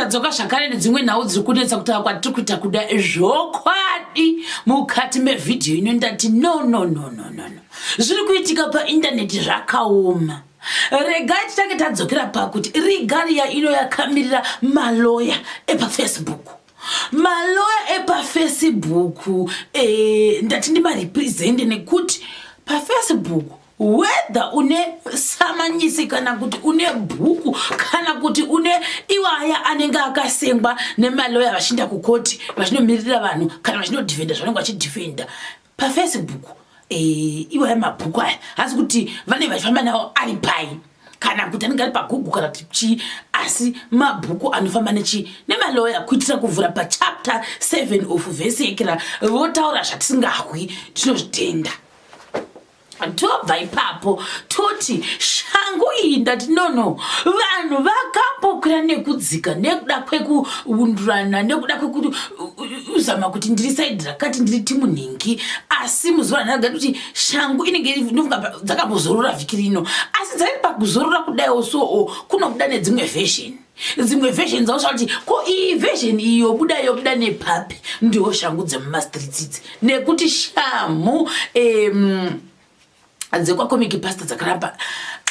Ndadzoka zvakare nedzimwe nhau dziri kunetsa kutaura kwatiri kuita kuda zvokwadi. Mukati mevhidhiyo ino ndati no, no, no, no, no, no, zviri kuitika paindaneti zvakaoma. Regai titange tadzokera pakuti regalia ino yakamirira maloya epaFacebook. Maloya epaFacebook, ndati ndimarepresente nekuti paFacebook, whether une samanyisi kana kuti une bhuku kana kuti une iwaya anenge akasengwa nemaloya vachiinda kukoti vachinomiririra vanhu kana vachinodhifenda zvavanenge vachidhifenda paFacebook, iwaya mabhuku aya hasi kuti vanenge vachifamba nawo ari pai kana kuti anenge ari paGoogle kana kuti chii, asi mabhuku anofamba nechi nemaloya kuitira kuvhura pachapter 7 of verse yekira votaura zvatisingahwi. Tinozvitenda. Tobva ipapo toti shangu iyi, ndati nono, vanhu vakambokwira nekudzika nekuda kwekuundurana, nekuda kwekuzama kuti ndiri side rakati, ndiri team nhingi. Asi muzuva ranhasi kuti shangu inenge inofunga dzakambozorora vhiki rino, asi dzari pakuzorora kudaiwo, soo kunobuda nedzimwe version, dzimwe version dzausva kuti ko iyi version iyi yobuda, yobuda nepapi? Ndiwo shangu dzemumastreets idzi, nekuti shamhu dzekwaComic Pastor dzakaramba.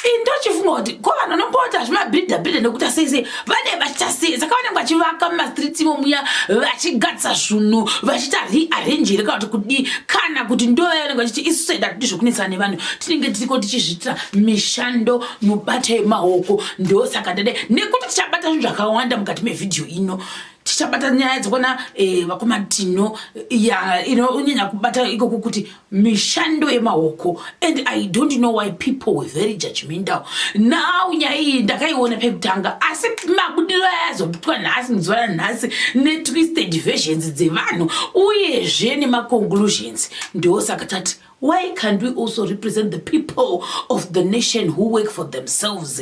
Indochifunga kuti ko vanhu vanombota zvimabhidha bhidha nekuita sei sei, vane vachiita sei? Saka vanenge vachivaka mumastreets imo muya, vachigadzisa zvinhu, vachiita rearrange here kana kuti kudii, kana kuti ndovaya vanenge vachiti isu seda kuti zvokunetsana nevanhu, tinenge tiriko tichizviitira mishando mubato yemaoko. Ndosaka ndade nekuti tichabata zvinhu zvakawanda mukati mevhidhiyo ino. Tichabata nyaya dzekwana vakomatino ya inonyanya kubata ikoko kuti mishando yemaoko, and I don't know why people were very judgmental. Now nyaya iyi ndakaiona pekutanga, asi mabudiro ayazobutwa nhasi, muzuva ranhasi, netwisted versions dzevanhu uyezve nemaconclusions, ndosaka tati why can't we also represent the people of the nation who work for themselves?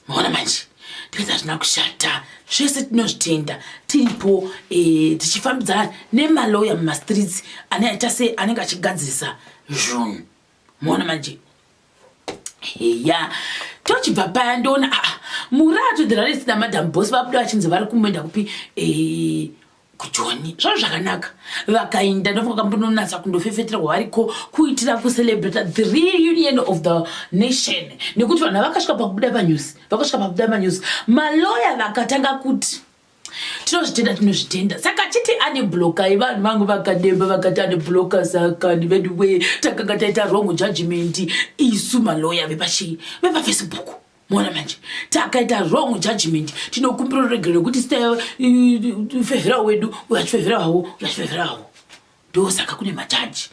Maona manje, ndikati hazvina kushata, zvese tinozvitenda. Tiripo tichifambidzana nemaloya mumastreets ane aita sei, anenge achigadzirisa zvinhu. Maona manje, heya, tochibva paya ndoona aa Murato the Rarist naMadam Boss vabuda vachinzi vari kumboenda kupi? KuJoni. Zvavo zvakanaka, vakaenda, ndofunga kambononatsa kundofefetera kwavariko kuitira kucelebrata the reunion of the nation, nekuti vanhu vakasvika pakubuda panews, vakasvika pakubuda panews, maloya vakatanga kuti tinozvitenda, tinozvitenda. Saka chiti ane blokai, vanhu vangu vakademba, vakati ane bloka. Saka veduwe, takanga taita wrong judgment isu maloya vepachi vepaFacebook. Mona manje, takaita wrong judgment, tinokumbira ruregero nekuti sitafevhera wedu uyachifevhera wavo, uyachifevhera wavo. Ndosaka kune majaji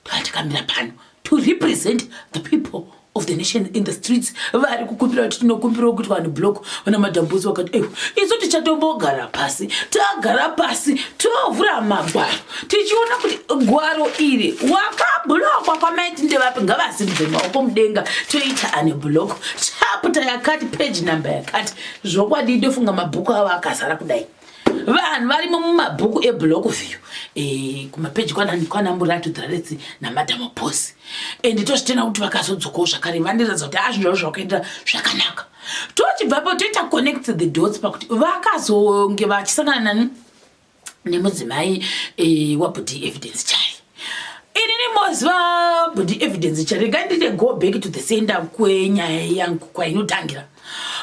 takamira pano to represent the people of the nation in the streets vari kukumbira kuti tinokumbirawo kuti vanhu block. Vana Madam Boss vakati ewe, isu tichatombogara pasi, tagara pasi tovhura magwaro tichiona kuti gwaro iri wakablockwa kwamaiti ndevapi, ngavasimudze maoko mudenga, toita ane block chapter yakati, page number yakati. Zvokwadi ndofunga mabhuku avo akazara kudai, vanhu varimo mumabhuku eblock view, kumapeji kwana Murato Dharetse naMadam Boss, and tozvitenda kuti vakazodzokawo zvakare, vandiratidza kuti azvinhu zvavo zvakaendera zvakanaka. Tochibvapo toita connect the dots pakuti vakazonge vachisangana nani? Nemudzimai waBhudi Evidence Chari. Inini moziva Bhudi Evidence Chari, ngandite go back to the center kwenyaya yangu kwainotangira.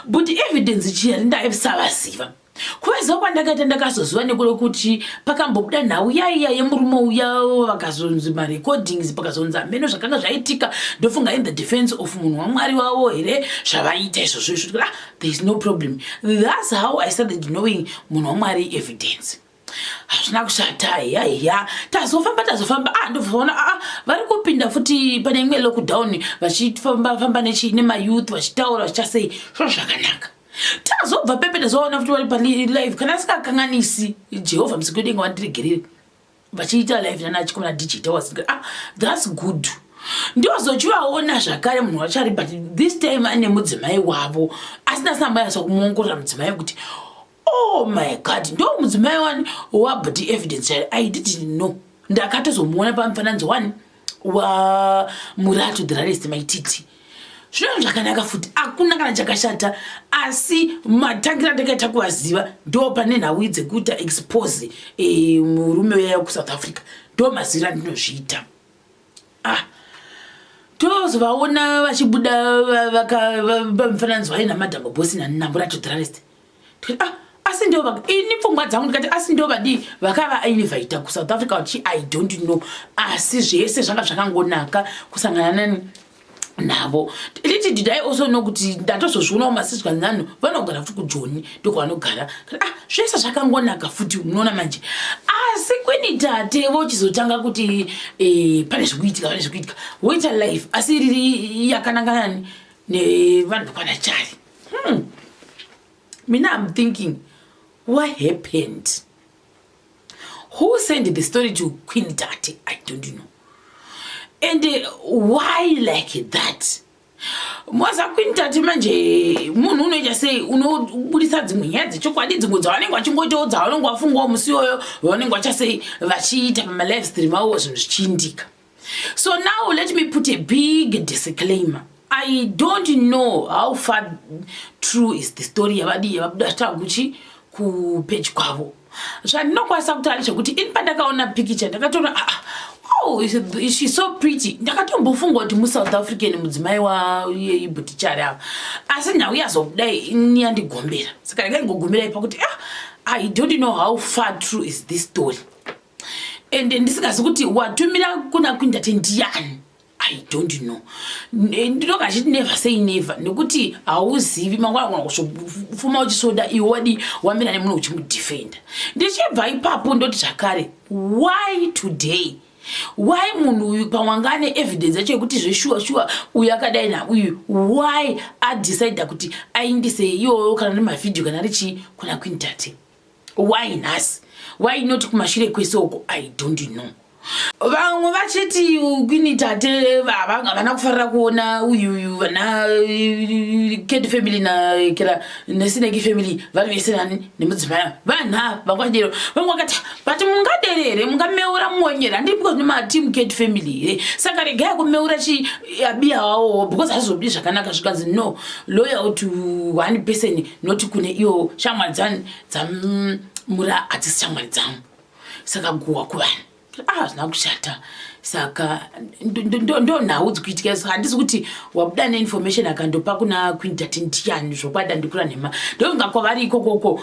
Bhudi Evidence Chari ndaisavaziva. Kuvaziva kwandakaita, ndakazoziva nekuda kuti pakambobuda nhau yaiya yemurume uya, vakazonzi marecordings, pakazonzi hameno zvakanga zvaitika. Ndofunga in the defense of munhu waMwari wavo here zvavaita izvozvo izvo. Ah, there is no problem. That's how I started knowing munhu waMwari Evidence. Hazvina kushata, ya tazofamba, tazofamba. Ah, ndobvaona ah, vari kupinda futi pane imwe lockdown, vachifamba famba nemayouth, vachitaura, vachiita zviro zvakanaka. Tazobva pepe, tazoona futi vari palive, kana asingakanganisi, Jehovha musiki wedenga wandiregerere, vachiita live nana achikomana digital was. Ah, that's good. Ndozochivaona zvakare munhu wachari, but this time ane mudzimai wavo, asina sambayasa kumuongorora mudzimai kuti oh my God, ndo mudzimai wani waBhudi Evidence Chari. I didn't know. Ndakatozomuona pamufananidzo wani waMurato the Rarest Maititi. Zvinhu zvakanaka futi, hakuna kana chakashata, asi matangira andakaita kuvaziva ndo pane nhau dzekuita expose murume uya kuSouth Africa. Ndo maziviro andinozviita. Ah, tozovaona vachibuda pamufananidzo vaina Madam Boss naMuratu Thrarest. Ah, asi ndo ini pfungwa dzangu ndikati, asi ndo vadii vakavainvita kuSouth Africa vachi? I don't know, asi zvese zvanga zvakangonaka kusangana nani navo. Little did I also know kuti ndatozozvionawo masizwa nanu vanogara futi kuJoni, ndokwavanogara. Ah, zvese zvakangonaka futi, unoona manje. Asi Queen Tate vochizotanga kuti pane zvikuitika, pane zvikuitika, voita live, asi riri yakanangana nevanhu vekwanachari. Mina I'm thinking, what happened? Who sent the story to Queen Tate? I don't know. And why like that? Moza Queen Tate manje, munhu unoita sei unobudisa dzimwe nyaya dzechokwadi, dzimwe dzavanenge vachingoitawo, dzavanenge vafungawo musi iyoyo, vanenge vachasei vachiita pamalive stream avo, zvinhu zvichiindika. So now let me put a big disclaimer. I don't know how far true is the story yavadi yavabuda taguchi kupage kwavo. Zvandinokwanisa kutaura ndezvekuti ini pandakaona pikicha ndakatoona, ah, oh, she's so pretty. Ndakatombofunga kuti muSouth African mudzimai waibutichari ava, asi nhau yazokudai ini yandigombera. Saka ndakaingogumirai pakuti, ah, I don't know how far true is this story, and ndisingazi kuti watumira kuna Queen Tate ndiani. I don't know. Ndinoga achiti never say never, nekuti hauzivi mangwana kuna kuzofuma uchisoda iwe wadi wamira nemunhu uchimudefenda. Ndichibva ipapo ndoti zvakare, why today? Why munhu uyu pamwe anga ane evidence yacho yekuti zveshuwa shuwa uyu akadai nauyu? Why adecida kuti aindise iyoyo, kana nemavhidhiyo kana richii, kuna Queen Tate? Why nhasi? Why not kumashure kwese uko? I don't know. Vamwe vachiti Queen Tate havana kufarira kuona uyuyu vana Cat family nakera neSnake family vari vese nani nemudzimai. Vanhu ava vangwadero, vamwe vakati, but mungadere here? Mungameura muonyera handii because nemateam Cat family here? Saka regai kumeura chiabiya wawowo because hazvizobudi zvakanaka. Zvikanzi no, loyal to one person, not kune iwo shamwari dzamura, hadzisi shamwari dzangu. Saka guhwa kuvanhu, ah, hazvina kushata. Saka ndo nhau dzikuitika. Handisi kuti wabuda neinformation akandopa kuna Queen Tate ndiani. Zvokwadi handikura nhema. Ndofunga kwavari ikokoko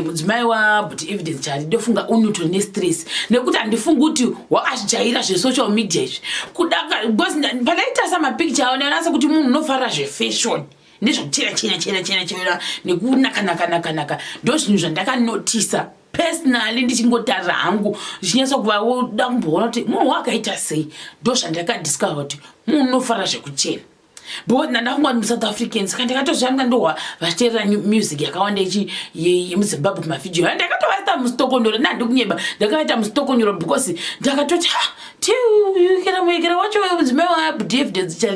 mudzimai waButi Evidence Chari, ndofunga unotori nestress, nekuti handifungi kuti wakazvijaira zvesocial media izvi kuda, because pandaita samapicture ao ndaonasa kuti munhu unofarira zvefashion nezvekuchena chena chena chena chena nekunaka naka naka naka. Ndo zvinhu zvandakanotisa personally ndichingotarira hangu, zvichinyatsa kuvaoda kumboona kuti munhu wakaita sei. Ndo zvandakadiscover kuti munhu unofarira zvekuchena, because ndandafunga kuti muSouth African. Saka ndakatozvanga ndohwa vachiteerera music yakawanda ichi yemuZimbabwe kumavhidhiyo. Ndakatovaita musitokonyoro, nandikunyeba, ndakavaita musitokonyoro because ndakatoti, ha, tiukera muyekera wacho mudzimai waButi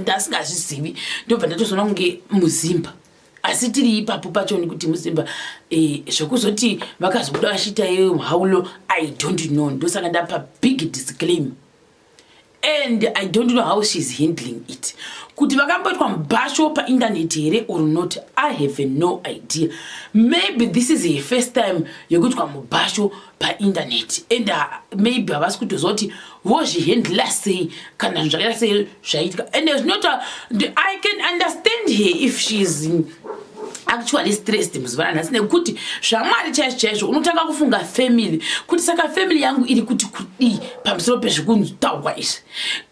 ndasingazvizivi. Ndobva ndatozoona kunge muzimba, asi tiri ipapo pachoni kuti muzimba. Zvekuzoti vakazobuda vachiita haulo, I don't know. Ndosaka ndapa big disclaimer, and I don't know how she's handling it, kuti vakamboitwa mubhasho paindaneti here or not. I have no idea. Maybe this is her first time yekuitwa mubhasho paindaneti, and maybe havasi kutoziva kuti vozvihandla sei kana zvinhu zvakaita sei zvaitika. And zvinota I can understand her if she is actually stressed muzuva ranhasi, nekuti zvaMwari chaizvo chaizvo unotanga kufunga family, kuti saka family yangu iri kuti kudii pamusoro pezvikutaurwa izvi?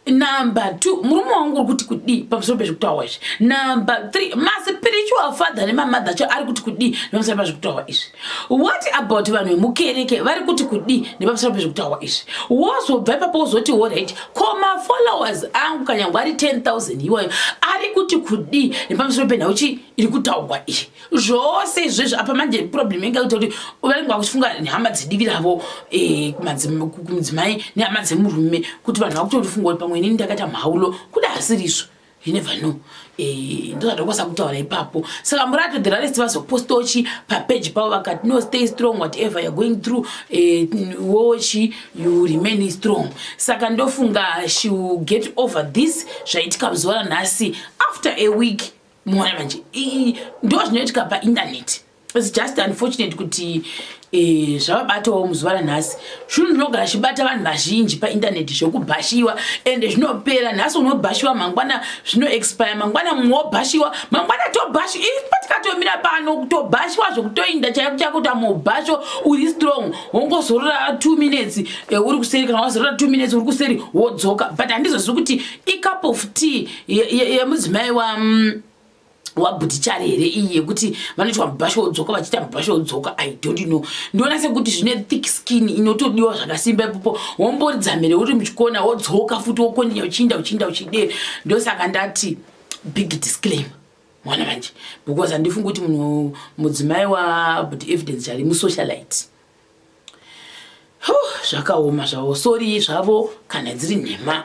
Number two, murume wangu uri kuti kudii pamusoro pezvikutaurwa izvi? Number three, maspiritual father nemamother acho ari kuti kudii nepamusoro pezvikutaurwa izvi? What about vanhu vemukereke, vari kuti kudii nepamusoro pezvikutaurwa izvi? Wozobva ipapo wozoti, alright, ko mafollowers angu kanyangwe ari 10 000 iwayo ari kuti kudii nepamusoro penhau chi iri kutaurwa iyi? Zvose izvezvo apa manje problem inga kuita kuti vanenge vakuchifunga hama dzedivi ravo, kumudzimai nehama dzemurume, kuti vanhu vakutotifunga kuti pamwe inini ndakaita mhaulo, kuda hasirizvo. You never know. Ndozvatokwanisa kutaura ipapo. Saka Murato the Rarest vazopostawo chi papeji pavo, vakati, "No, stay strong, whatever you're going through, wochi you remain strong." Saka ndofunga she will get over this. Zvaitika muzuva ranhasi after a week, muona manje, ndo zvinoitika painternet. It's just unfortunate kuti zvavabatawo muzuva ranhasi. Zvinhu zvinogara chibata vanhu vazhinji paindaneti zvekubhashiwa, ende zvinopera. Nhasi unobhashiwa, mangwana zvinoexpire, mangwana mumwe wobhashiwa, mangwana tobhashi. Patikatomira pano kutobhashiwa zvekutoinda chaiko chako, kuti mubhasho uri strong, wongozorora 2 minutes, uri kuseri. Kana wazorora 2 minutes uri kuseri, wodzoka. But handizozivi kuti icup of tea yemudzimai wa wabhutichari here iyi yekuti vanoitwa mubhasho wodzoka, vachiita mubhasho wodzoka. I don't know. Ndiona sekuti zvine thick skin inotodiwa zvakasimba ipopo. Womboridza mhere uri muchikona, wodzoka futi, wokondinya uchiinda, uchiinda, uchidera. Ndosaka ndati big disclaimer, mwana manje, because handifungi kuti munhu mudzimai waBhuti Evidence Chari musocialite. Zvakaoma zvavo. Sorry zvavo kana dziri nhema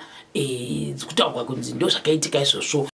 dzikutaurwa kunzi ndo zvakaitika izvozvo.